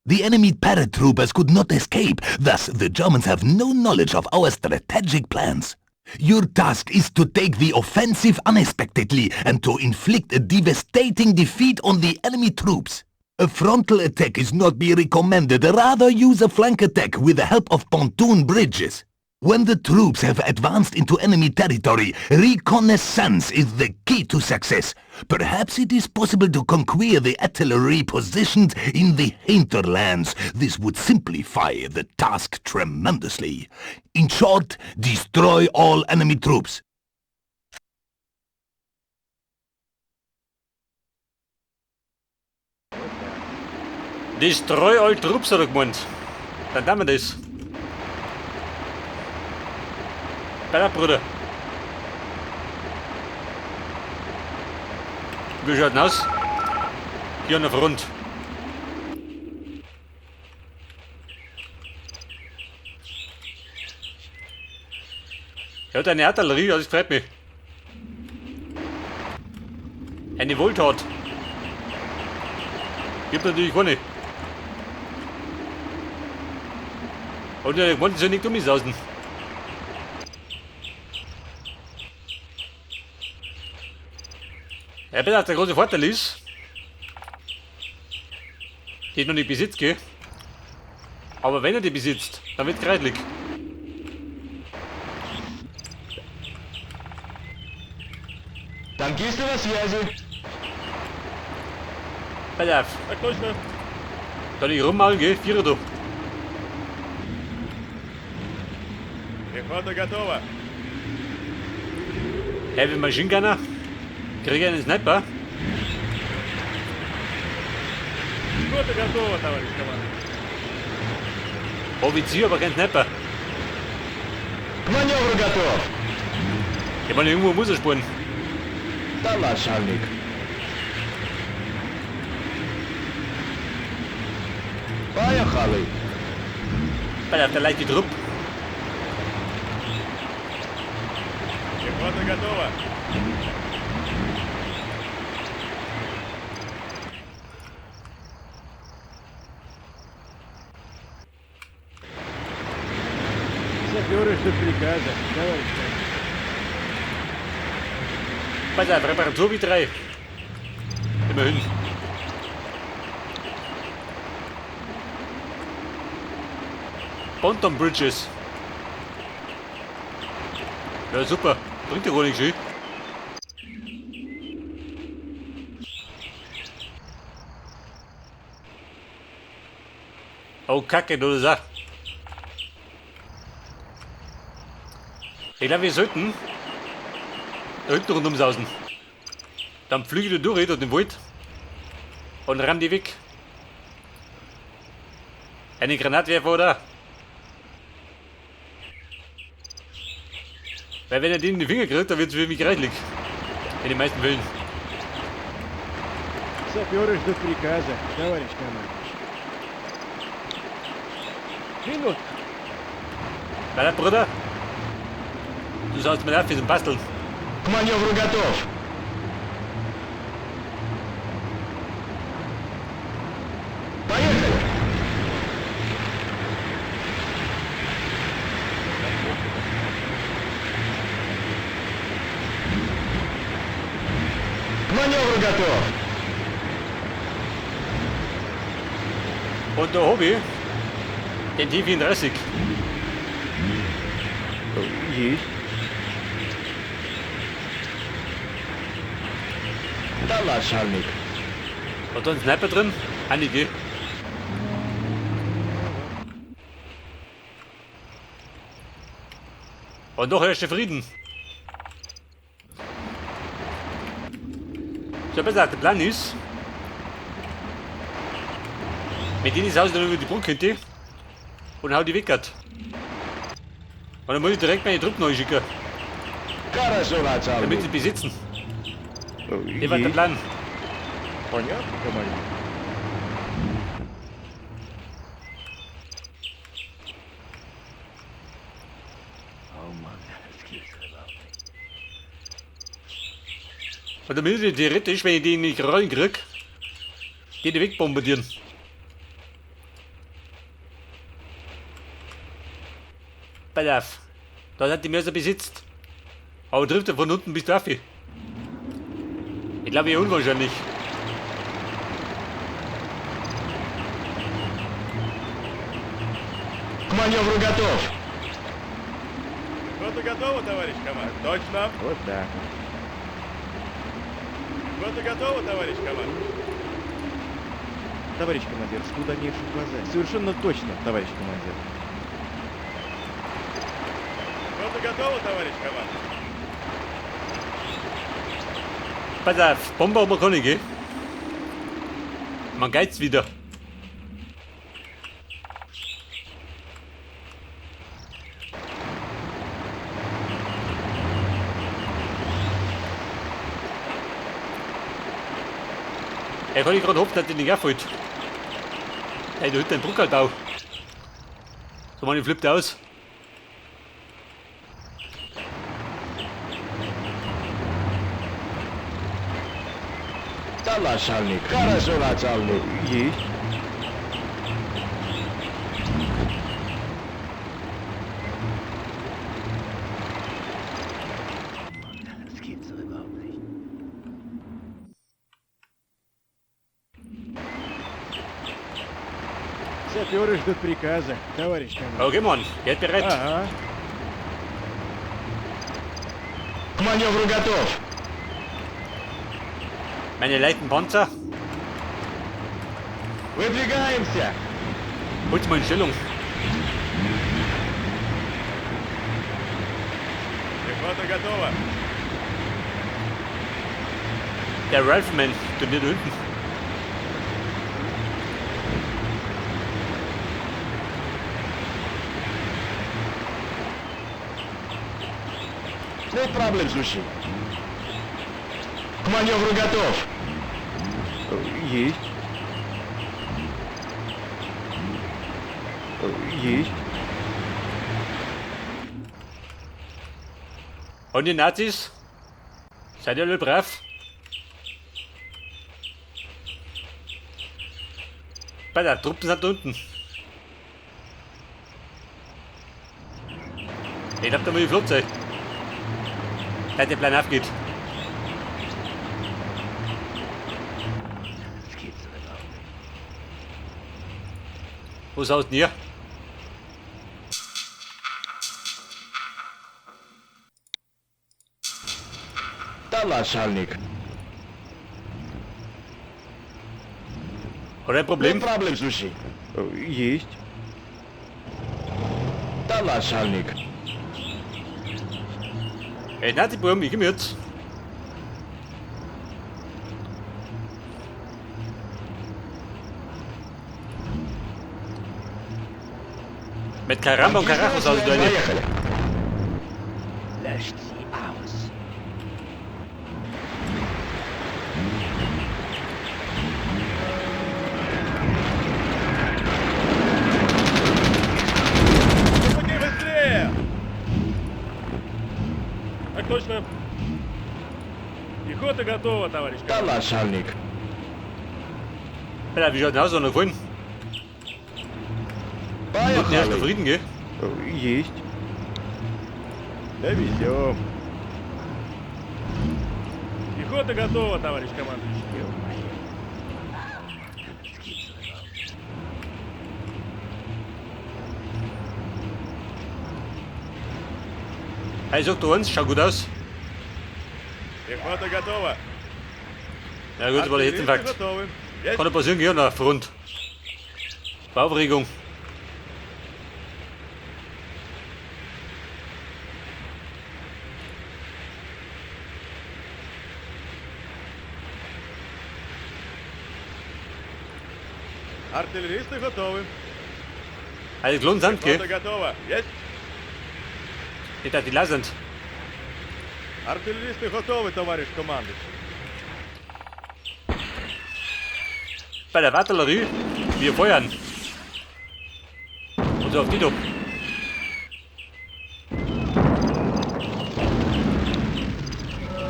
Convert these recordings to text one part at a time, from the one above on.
The enemy paratroopers could not escape, thus the Germans have no knowledge of our strategic plans. Your task is to take the offensive unexpectedly and to inflict a devastating defeat on the enemy troops. A frontal attack is not be recommended, rather use a flank attack with the help of pontoon bridges. When the troops have advanced into enemy territory, reconnaissance is the key to success. Perhaps it is possible to conquer the artillery positioned in the hinterlands. This would simplify the task tremendously. In short, destroy all enemy troops. Destroy all troops, hat er gemeint. Dann tun wir das. Bei der Bruder. Wie schaut denn aus? Hier an der Front. Er hat eine Artillerie, das freut mich. Eine Wohltat. Gibt natürlich keine. Und die wollten sie nicht umsausen. Ja, bitte, der große Vorteil ist, die noch nicht besitzt, gell? Aber wenn er die besitzt, dann wird kreidlig. Танкисты на связи. Pass auf. Так точно. Da nicht rummaulen, gell? Vierer da. Пехота готова. Heavy Machine Gunner. Krieg ich einen Sniper. Пехота готова, товарищ командир. Offizier, aber kein Sniper. К маневру готов. Ich meine, irgendwo muss er spuren. Да, начальник. Поехали. Pass auf, der leichte Trupp. Пехота готова. Саперы ждут приказа, товарищ командир. Pass auf, Reparatur wie drei. Immerhin. Ponton Bridges. Ja, super. Bringt ja gar nichts, schön. Oh, Kacke, du das auch. Ich glaube, wir sollten da hinten rundum sausen. Dann fliege ich da durch, durch den Wald und ramm die weg. Eine Granatwerfer oder? Weil wenn er den in die Finger kriegt, dann wird es für mich reichlich. In den meisten Fällen. Саперы ждут приказа, товарищ командующий. Минутку. Weiter, Bruder. Du sollst mir auf, zum Basteln. К маневру готов. Поехали. К маневру готов. Und da hab ich den T34. Есть. Да, начальник. Hat da ein Sniper drin? Einige. Und noch herrscht der Frieden. So, besser, der Plan ist, mit denen ist dann über die Brücke könnte und hau die weg. Und dann muss ich direkt meine Truppen neu schicken, Хорошо, damit начальник. sie besitzen. Das war der Plan. Понятно, командир. Und dann müssen ich theoretisch, wenn ich die nicht rollen krieg, die wegbombardieren. Pass auf. Da sind die Mörser besitzt. Aber trifft er von unten bis drauf. Ich glaube, eher unwahrscheinlich. К маневру готов. Пехота готова, товарищ командир. Точно. Вот так. Пехота готова, товарищ командир. Товарищ командир, жду дальнейших указаний. Совершенно точно, товарищ командир. Пехота готова, товарищ командир. Pass auf, Bombe haben wir keine, gell? Man geht's wieder. Er kann ich gerade hoffen, dass die nicht auffällt. Hey, da hinten ein Druckertau. So, man, flippt aus. Да, начальник. Хорошо, начальник. Есть. Das gibt's doch überhaupt nicht. Саперы ждут приказа, товарищ командир. Okay, Mann, geht bereit. Ага. К маневру готов. Meine leichten Panzer, Выдвигаемся. holt mal in Stellung. Пехота готова. Der Rifleman, tut nicht da hinten. Нет проблем, слушай. К маневру готов. Есть. Есть. Und die Nazis? Seid ihr alle brav? Bei der Truppen sind da unten. Ich glaub, da muss ich flott sein. Dass der Plan aufgeht. Das gibt's doch überhaupt nicht. Was haust denn hier? Да, начальник. Hat er ein Problem? Нет проблем, слушай. Есть. Да, начальник. Ey, Nazi-Buben, ich komm jetzt. Mit Karamba und Karacho saus du eine. Поехали. Löscht sie aus. Помоги быстрее! Так точно. Пехота готова, товарищ Да, командир. начальник. Alter, wie schaut denn aus, noch gefallen? Unten herrscht der Поехали. Frieden, gell? Есть. Довезем. Пехота готова, товарищ командующий. Das gibt's doch überhaupt nicht. Hey, sag du eins, schau gut aus. Пехота готова. Ja gut, war der Артиллеристы Herzinfarkt. готовы. Есть. Kann ja passieren, gell, an der Front. Aufregung. Артиллеристы готовы. Also, die Klonen sind, Пехота gell? готова. Есть. Nicht, dass die leer sind. Артиллеристы готовы, товарищ командующий. Bei der Artillerie, wir feuern. Und so auf die doch.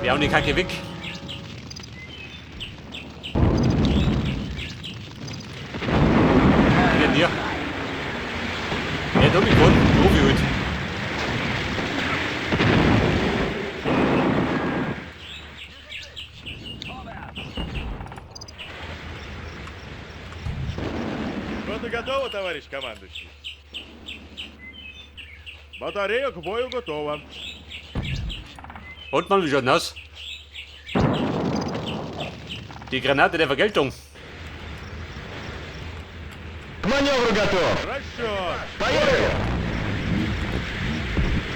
Wir hauen die Kacke weg. Wie denn hier? Ja, da hab ich gewonnen. Profi halt. Рота готова, товарищ командующий. Батарея к бою готова. Und Mann, wie schaut denn aus? Die Granate der Vergeltung. К маневру готов. Расчет. Поехали.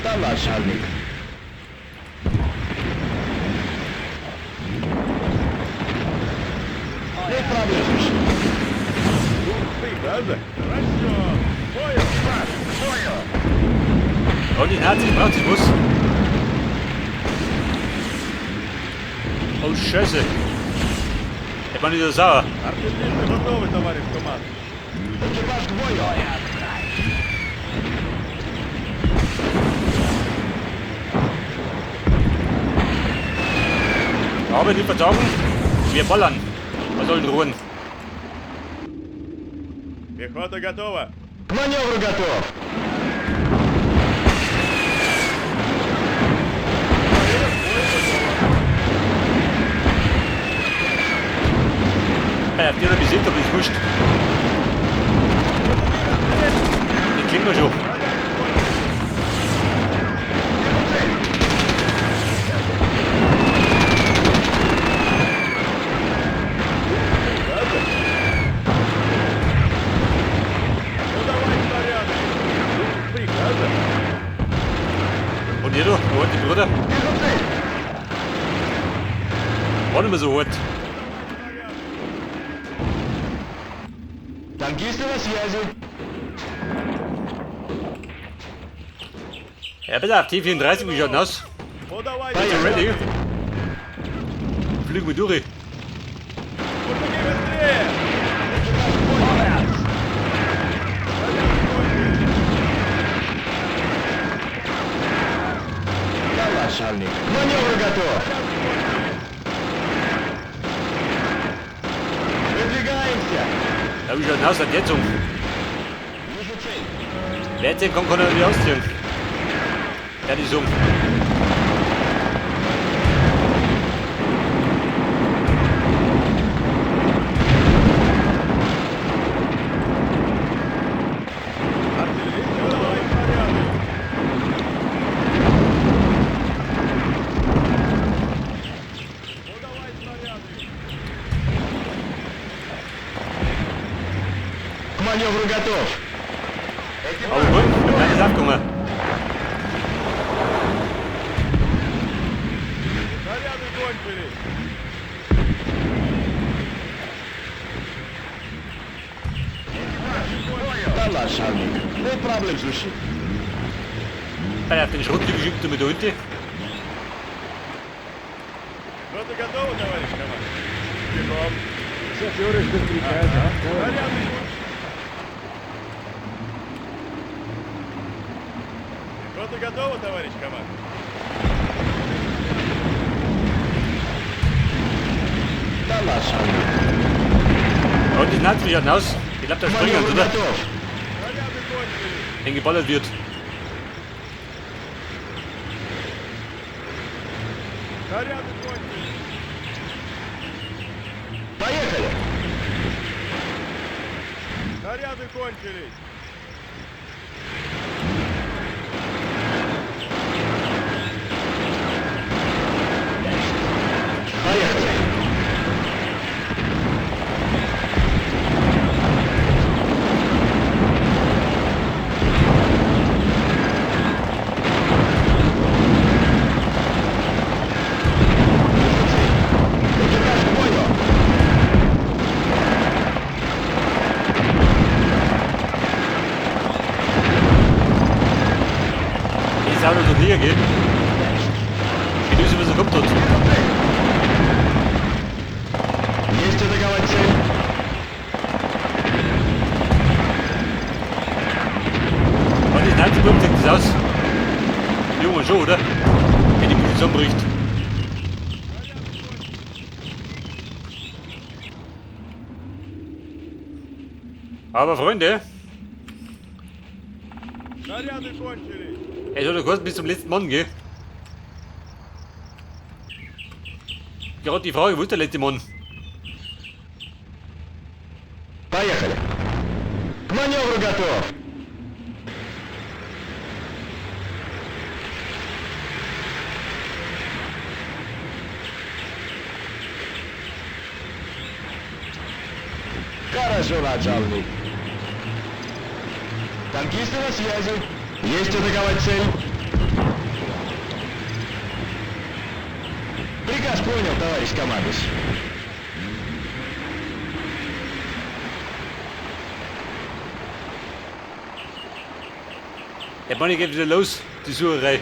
Да, начальник. Не проблем. Приказа. Расчет. Бою. Марш. Бою. Und die Nazis braucht sich was. Oh Scheiße. Der Mann ist ja sauer. Артиллеристы готовы, товарищ командующий. Экипаж к бою. Aber nicht verzagen, wir ballern. Wir sollen ruhen. Пехота готова. К маневру готов. Auf der Besitzer, aber ist wurscht. Den kennen wir schon. Подавай снаряды. Приказа. Und ihr da, wo hat die Bruder? War nicht mehr so hart. Танкисты на связи. Ja, bitte auf T34, wie schaut denn aus? Подавай Bist du снаряды. ready? Fliegen wir durch. Мужики, быстрее! Да, начальник. К маневру готов. Выдвигаемся. Ja, wie schaut denn aus? Hat jetzt um. Вижу цель. Wer jetzt kommt, kann er wieder ausziehen. Ja, die Summe. Артиллеристы, подавай снаряды. Подавай снаряды. К маневру готов. Aber gut, der Plan ist aufgegangen. Снаряды кончились. Да, начальник. No problem, слушай. Bei auf den Schrott geschickt mit der Hunde. Рота готова, товарищ командир? Бегом. Шоферы ждут приказа. Снаряды кончились. Рота готова, товарищ командир? Да, начальник. Und die Nazis, wie schaut denn aus? Ich glaube, da К springen, маневру oder? готов. Снаряды кончились. Wenn geballert wird. Снаряды кончились. Поехали. Снаряды кончились. Поехали. Экипаж к бою. Ist auch noch so näher, gell? Wie du was er gehabt hat. Есть атаковать цель. Und die Nazi-Bombe sieht das aus. Junge, schon, oder? Wenn die Bude zusammenbricht. Aber Freunde, Снаряды кончились. es hat ja bis zum letzten Mann, gell? Gerade die Frage, wo ist der letzte Mann? Поехали. К маневру готов! Хорошо, начальник. Танкисты на связи. Есть атаковать цель. Приказ понял, товарищ командующий. Der Mann geht wieder los, die Sucherei.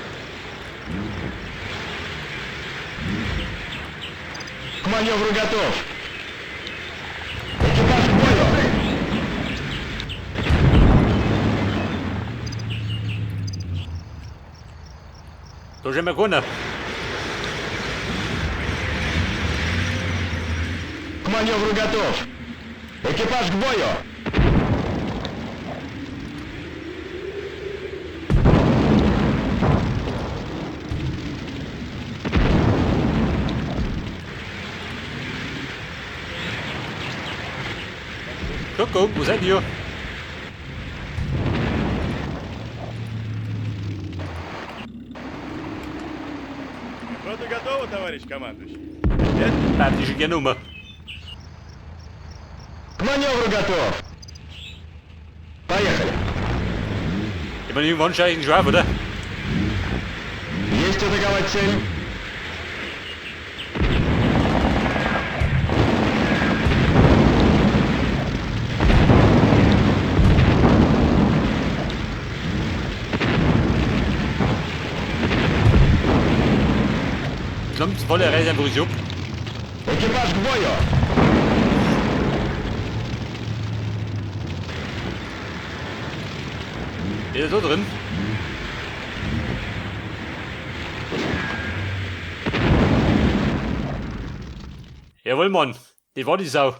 К маневру готов. Экипаж к бою. Da ist immer keiner. К маневру готов. Экипаж к бою. Kuckuck, wo seid ihr? Рота готова, товарищ командующий. Bleib die schon gerne um. К маневру готов. Поехали. Ich meine, irgendwann schaue ich den Schwab, oder? Есть атаковать цель. Klumps voller Reise einfach so. Экипаж к бою. Der ist da drin. Jawohl, Mann. Die war die Sau.